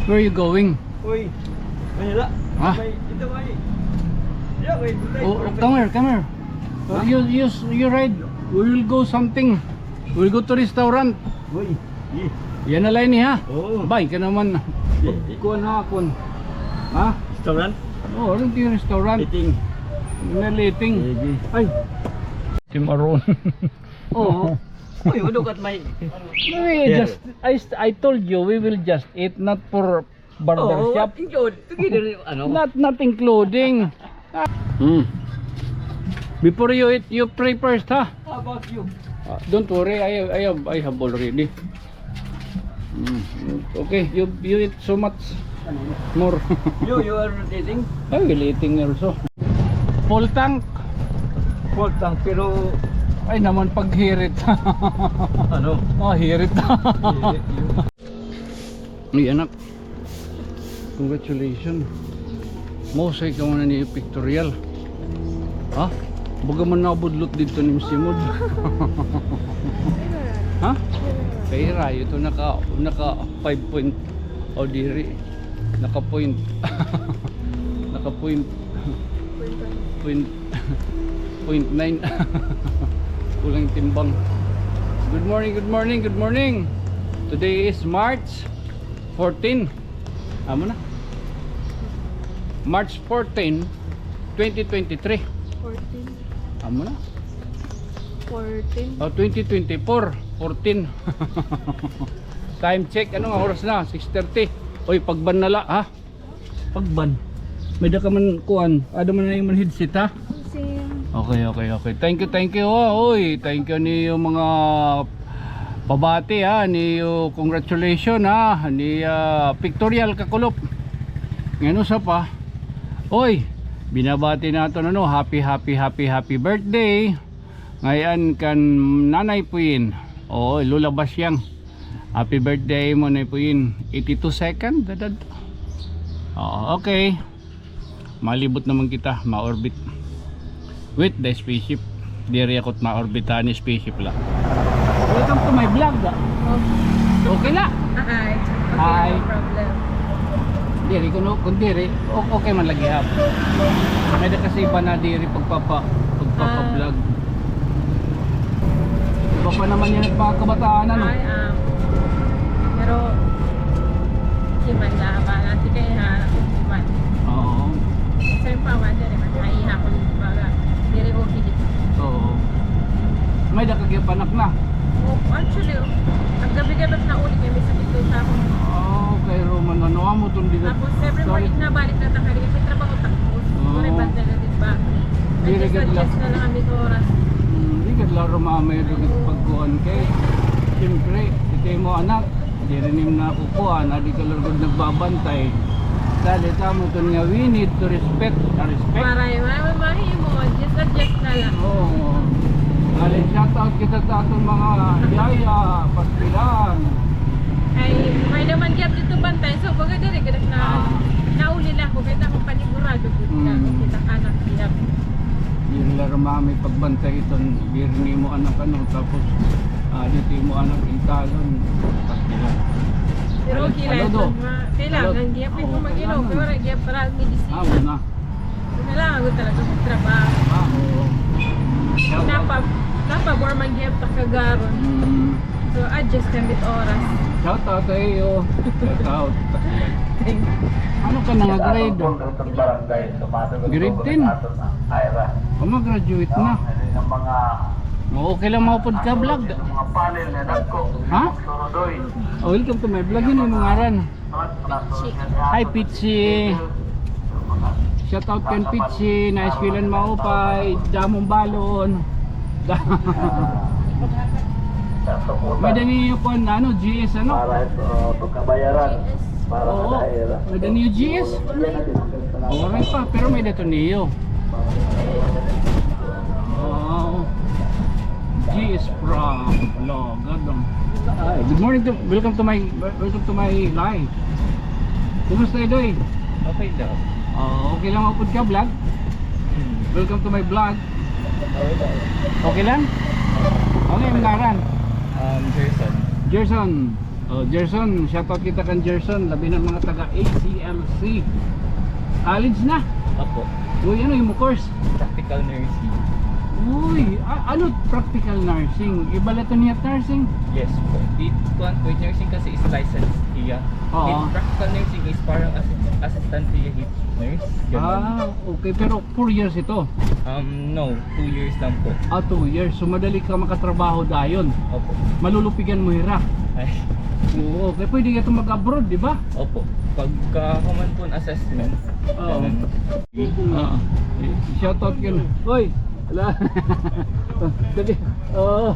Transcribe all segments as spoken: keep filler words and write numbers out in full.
Where you going? Uy, Manila. Ha? May, ito, may. Yeah, may, may, oh, may, come here, come here. Ha? You, you, you ride. We will go something. We'll go to restaurant. Uy, yeah. Yana la ini, ha? Oo. Bay, ka naman. Yeah. Kuan ha akon. Ha? Restaurant? Oo, ano yung restaurant? Eating. Naliting. Sige. Ay. Tim Aron. Oo. Uy, look at my... We just, I, I told you, we will just eat, not for barber shop. Oo, what include? Together, ano? Not, not including. Hmm. Before you eat, you pray first, ha? How about you? Ah, don't worry, I, I have, I have already. Mm. Okay, you, you eat so much more. You, you are not eating? I will eating also. Full tank. Full tank, pero ay naman paghirit. Ano? Ah, hirit. Hirit yun. Ay, anak. Congratulations. Mahusay ka man niyo pictorial. Ha? Baga man nabudlot didto ni Simod. Ha? Kay Ray, ito naka, naka five point. O, diri. Naka point. Naka point. Point, point nine. Kulang timbang. Good morning, good morning, good morning. Today is March fourteen. Amo na. March fourteen, twenty twenty-three. Fourteen. Amo na. Fourteen. O, twenty twenty-four, fourteen. Time check, ano nga oras na? Six thirty. Oy, pagban na la, ha? Pagban. May-ada ka man kuan, ada man na man headset, ha? Same. Okay, okay, okay. Thank you, thank you, ha. Oy, thank you niyo mga pabati, ha, niyo, congratulations, ha, ni, ah, Pictorial Kakulop. Ngan usa pa, oy, binabati naton, ano, happy, happy, happy, happy birthday. Ngay-an kan Nanay Puyin. Oo, Lola Basyang. Happy birthday mo, Nay Puyin. Eighty-two second, dadad. Oo, okay. Malibot naman kita, ma-orbit. With the spaceship. Diri ako ma-orbit ani spaceship la. Welcome to my vlog, da. Oh. Okay la. Hi. Okay, hi. No problem. Diri, kun, kun diri, o-, okay man lagi, ha. May-ada kasi iba na diri pagpapa-, pagpapa-vlog. Ah. Iba pa naman yan, mga kabataan, ano? Ay, ah. Pero, si man na, ba, nati kay ha, si man. Oo. Sir, pa, man, diri man, ay, ha, kun baga, diri okay dito. Oo. May-ada ka gihap anak na? Oh, actually, oh. Ang gabi-gabi na uli kay may sakit daw sa akon. Oh, kay Roman, ano, amo tong di na. Tapos, every morning na balik na takari, may trabaho tapos. Oo. Puro banda na din ba? Diri gad la. Adjust, adjust na lang kami sa oras. Hmm, diri gad la rumamay, diri gad pagkuan kay, siyempre, ito imo anak, diri nim na kukuan, adi ka la gud nagbabantay. Dali, tamo ito nga, we need to respect, ah, respect. Maray, maray, mahimo, adjust, adjust na lang. Oo. Dali, shout out kita sa aton mga yaya, pastilan. Ay, may naman gihap dito bantay, so, baga diri, gid na, ah, nauli na ako, kaya ako panigurado gud na, mm, kita anak gihap. Diri la rumamay pagbantay iton, diri nimo anak, ano, tapos, ah, dito imo anak, intalon, pastilan. Pero kailangan, kailangan gihap ito mag-inom, pero wala gihap para medisina. Ah, wala. Kailangan ko talaga magtrabaho. Ah, oo. Napa-, napabor man gihap ta kagaron. Mm. So, adjust kami sa oras. Shout out sa iyo. Shout out. Thank you. Ano ka na nga grade? Grade ten. O, mag-graduate na. O, okay lang maupod ka vlog. Ha? O, welcome to my vlog. Ano it imo ngaran? Hi, Pichi. Shout out kan Pichi, na-eskwelahan maupay, damon balon. May-ada niyo kuan, ano, G S, ano? Para ito, pagkabayaran. Oo. May-ada niyo G S? Oray pa, pero may-ada ito niyo. Wow. G S from Logad. Ay, good morning to, welcome to my, welcome to my live. Kumusta, Idoy? Okay daw. Oh, okay lang maupod ka vlog? Hmm. Welcome to my vlog. Okay daw. Okay lang? Ano it imo ngaran? Um, Gerson. Gerson. Oh, Gerson, shoutout kita kan Gerson, labi na an mga taga A C L C. College na? Opo. Uy, ano imo course? Practical nursing. Uy, a-, ano practical nursing? Iba la ito niya nursing? Yes po. It, kuan po, nursing kasi is licensed hiya. Oo. It practical nursing is parang assist-, assistant hiya hit nurse. Ganun. Ah, okay. Pero four years ito? Um, no. Two years lang po. Ah, two years. So, madali ka makatrabaho dayon. Opo. Malulupigan mo hira. Ay. Oo, kaya pwede ka ito mag-abroad, di ba? Opo. Pagka human po an assessment, Oo. Ganun. Oo. Eh, shoutout ka na. Hoy! Wala. Dali. Oo.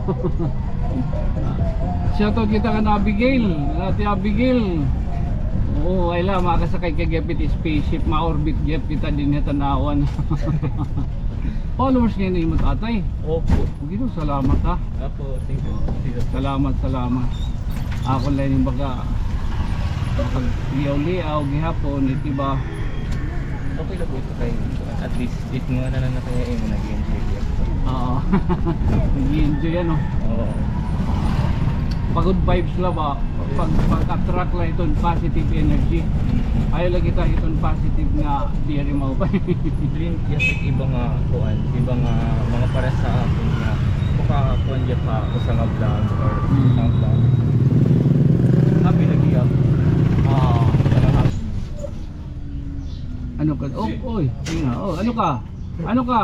Shoutout kita kan Abigail. Ate Abigail. Oo, ay la, makasakay ka gihap it spaceship, ma-orbit gihap kita dinhi ha tan-awan. Followers ngay-an imo, tatay? Opo. Ginoo, salamat, ha. Opo, thank you. Thank you. Salamat, salamat. Ako la ini baga, makag-liaw-liaw gihapon, it iba. Okay la po ito kay, at least, it mga nanan na kaya imo nag-enjoy gihap. Oo. Nag-enjoy, ano? Oo. Pa-good vibes la ba? Pag, pag-attract la iton positive energy. Mm. Ayaw la kita iton positive nga diri maupay. Din, yes, iba nga kuan, iba nga mga para sa akon nga makakuan niya pa usa nga vlog or Mm. usa nga vlog. Happy lagi ako. Ah. Ano ka? Oh, oy, sige nga. Oh, ano ka? Ano ka?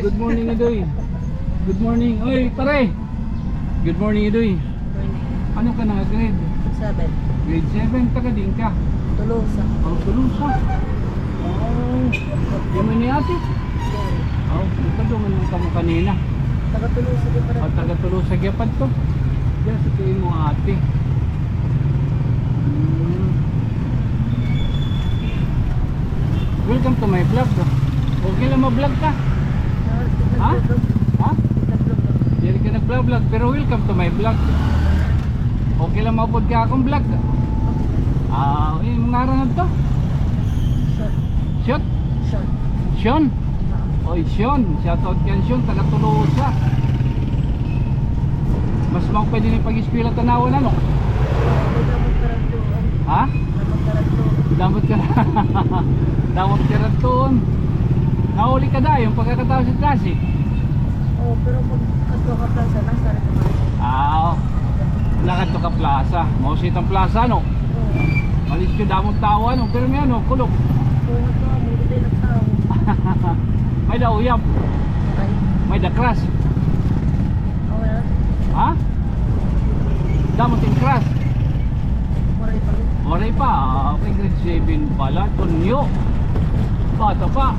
Good morning, Idoy. Good morning. Oy, pare. Good morning, Idoy. Ano ka na, grade? Seven. Grade seven, taga diin ka? Tolosa. Oh, Tolosa. Oh. Imo ini ate? Yes. Oh, nagpadungan man kamo kanina. Taga Tolosa gihap. Oh, taga Tolosa gihap to. Diyan sa imo ate. Hmm. Welcome to my vlog. Okay la ma-vlog ka? Ha? Ha? Diri ka nag-vlog, pero welcome to my vlog. Okay la maupod ka akon vlog? Ah, eh, ngaran adto? Shot. Shot? Shot. Shon? Oy, Shon. Shoutout kan Shon, taga Tolosa. Mas maupay dinhi pag-eskwela tan-awan, ano? Ha? Damot ka. Damot ka radtoon. Nauli ka dayon pagkakatapos it klase? Oo, pero pag adto ka plaza, nasa rin naman. Ah, oo. Nakadto ka plaza. Mao siya it plaza, no? Oo. Malis ka, damo tawo, ano? Pero may ano, kulog. Oo, ito, may gitay ng tao. May-ada uyab. Ay. May-ada crush. Oo, wala. Ha? Damo it im crush. Waray pa. Waray pa. Ah, okay, grade seven pa la. Tunyo. Bata pa.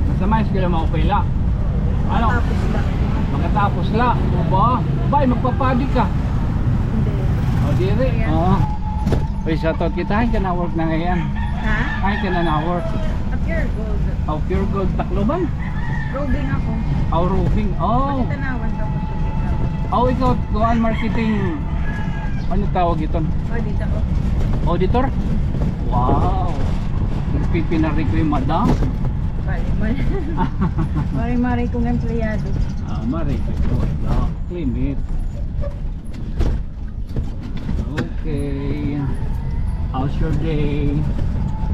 Basta may eskwela, maupay la. Ano? Makatapos la. Makatapos la. O ba? Bay, magpapadi ka? Hindi. O, diri. Ayan. Oo. Uy, shoutout kita. Hain ka na-work na ngay-an? Ha? Hain ka na na-work? Sa Pure Gold. O, Pure Gold, Tacloban? Roving ako. O, roving. O. Pati tan-awan, tapos roving ako. O, ikaw, kuan, marketing, ano tawag iton? Auditor. Auditor? Wow. Nagpipinari ko, eh, madam. Bali man. Mari-mari kong empleyado. Ah, mari ko. Claim it. Okay. How's your day?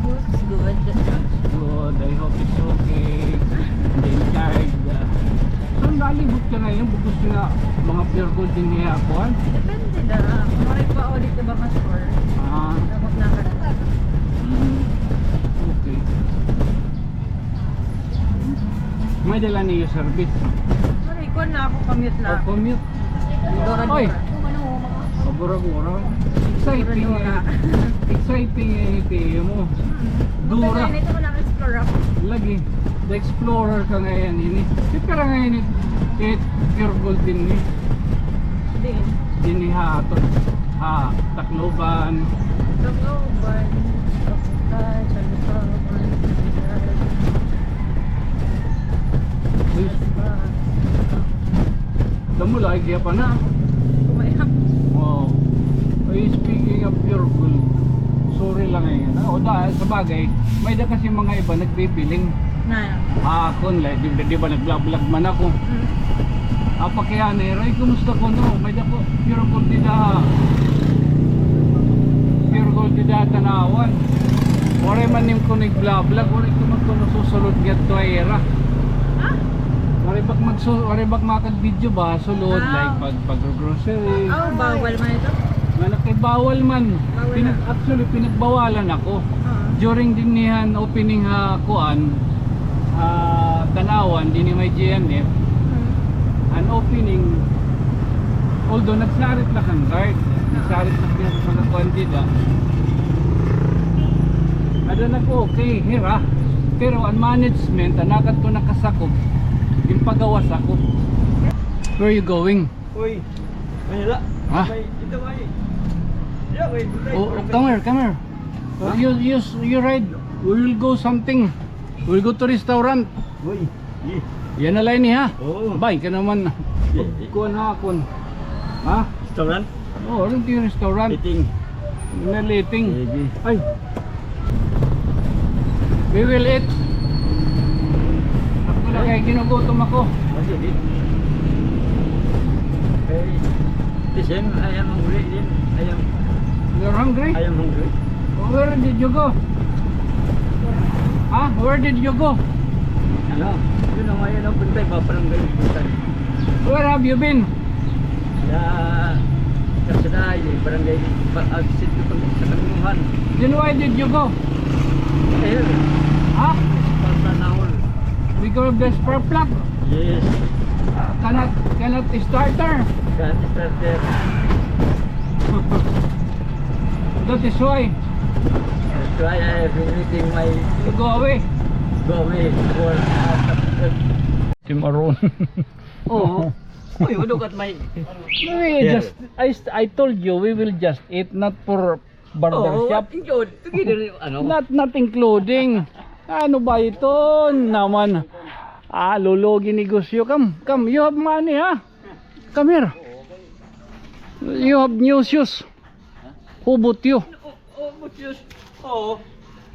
Looks good. That's good. I hope it's okay. And then, guys, uh, saan nalibot ka ngayon? Bukos nga mga Pure Gold dinhi ha kuan? Depende na. Kung may pa-audit ka ba ka store? Ah. Tapos na ka. Mm. Okay. May dala niyo service? Sorry, kuan na ako, commute na. O, commute. Dora, oy, Dora. Pabura-bura. Exciting, Dora, Dora. Eh. Exciting, eh, ito mo. Hmm. Dora. Ito ko na-explore ako. Lagi. The explorer ka ngay-an ini. Di ka ra ngay-an it, it Pure Gold dinhi. Diin? Dinhi ha aton. Ha Tacloban. Tacloban. Tacloban. Uy. Damo la, ay, giya pa na. Kumayap. Oo. Ay, speaking of Pure Gold, sorry lang eh. O, da, sa bagay, may-ada kasi mga iba nagbibiling. Na. Ah, kun, like, di, di ba nag-vlog man ako? Mm. Apa kay anay, Roy, kumusta kuno? May-ada ko, pure gold dida. Pure gold dida, Tanauan. Waray man nim kuno igblablag, waray ko man kuno susulod ngadto ha ira. Ha? Waray bak magsu-, waray bak makag-video ba, sulod, ah, like, pag, pag-grocery. Oh, bawal man ito? Nga na kay bawal man. Bawal. Pinag-, actually, pinagbawalan ako. Ah. During dinhi han opening ha kuan, ah, Tanauan, dinhi may G N F. Hmm. An opening, although nagsarit la kan guard, nagsarit la kan mga kuan dida. Ada na ko, okay, hira. Pero an management, an nakadto nakasakop, ginpagawas ako. Where you going? Uy, Manila. Ha? May, dito may. Yeah, may, may, oh, may, come here, come here. Ha? You, you, you ride. We will go something. We'll go to restaurant. Uy, yeah. Yana la ini, ha? Oo. Bay, ka naman. Yeah. Kuan ha akon. Ha? Restaurant? Oo, ano yung restaurant? Eating. Naliting. Sige. Ay. We will eat. Ako na kay ginugutom ako. Ah, sige. Okay. Listen, I am hungry din. I am. You're hungry? I am hungry. Where did you go? Ha? Where did you go? Ano? Yun ang ayun ang Puntay ba? Barangay Puntay. Where have you been? Sa Kasaday, barangay, ba, ah, sitio pag sa Kanuhan. Then why did you go? Ayun. Ha? Pagtanahol. Because of the spark plug? Yes. Cannot, cannot starter? Cannot starter. That is why. That's why I have been meeting my. You go away. Go away for, uh, Team Aron. Oo. Uy, look at my. We just, I, I told you, we will just eat, not for barber shop. Oo, include. Together, ano? Not, not including. Ano ba ito naman? Ah, lulugi negosyo. Come, come, you have money, ha? Come here. You have new shoes. Who bought you? Oh, oh, but shoes. Oo.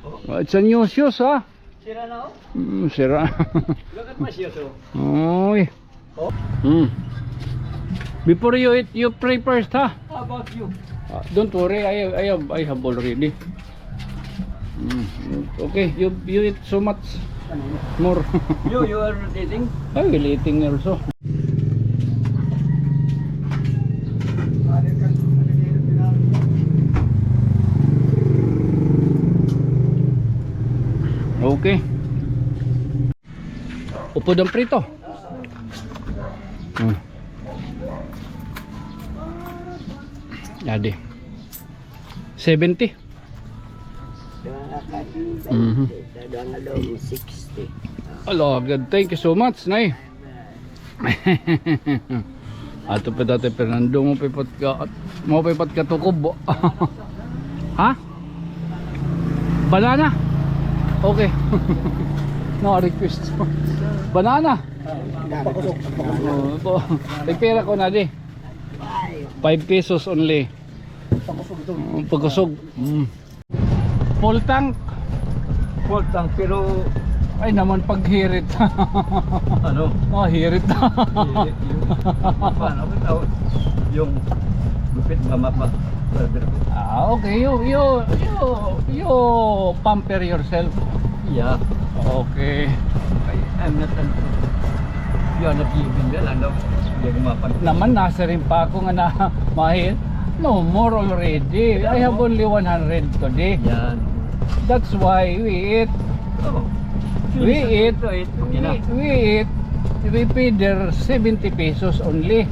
Oh, it's a new shoes, ha? Sira na, oh. Mm, sira. Look at my shoes, oh. Oy. Oh. Mm. Before you eat, you pray first, ha? How about you? Ah, don't worry, I, I have, I have already. Mm. Okay, you, you eat so much more. You, you are not eating? I will eating also. Okay. Upod an prito. Hmm. Adi. Seventy. Mhm. Sa duha nga daw, sixty. Alagad, thank you so much, Nay. Ato pa, Tatay Fernando, mo pa pat ka, mo pa pat ka tukob. Ha? Banana? Okay. No request. Banana? Oo, po. Nagpira ko na di. Five pesos only. Pakusog ito. Oo, pakusog. Mm. Full tank. Full tank, pero ay naman paghirit. Ano? Oh, hirit. Hirit yung, paano ba tawag? Yung gupit ba mapa? Ah, okay. You, you, you, you pamper yourself. Yeah. Okay. I, I'm not an, you are not living well, ano? Hindi ako mapag- Naman, nasiring pa ako nga na, mahal. No more already. I have only one hundred today. Yan. That's why we eat. Oh. We eat. Ito, ito. Okay na. We, we eat. We pay their seventy pesos only.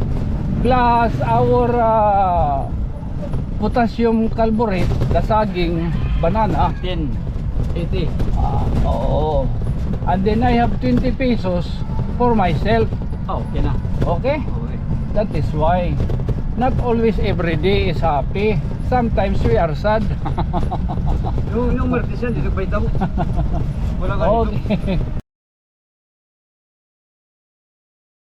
Plus our, ah, potassium carborate, the saging, banana. Ten, eighty. Ah, oo. And then I have twenty pesos for myself. Ah, okay na. Okay? Okay. That is why not always every day is happy. Sometimes we are sad. Yung, yung Martes yan, dito pa ito. Wala ka dito. Okay.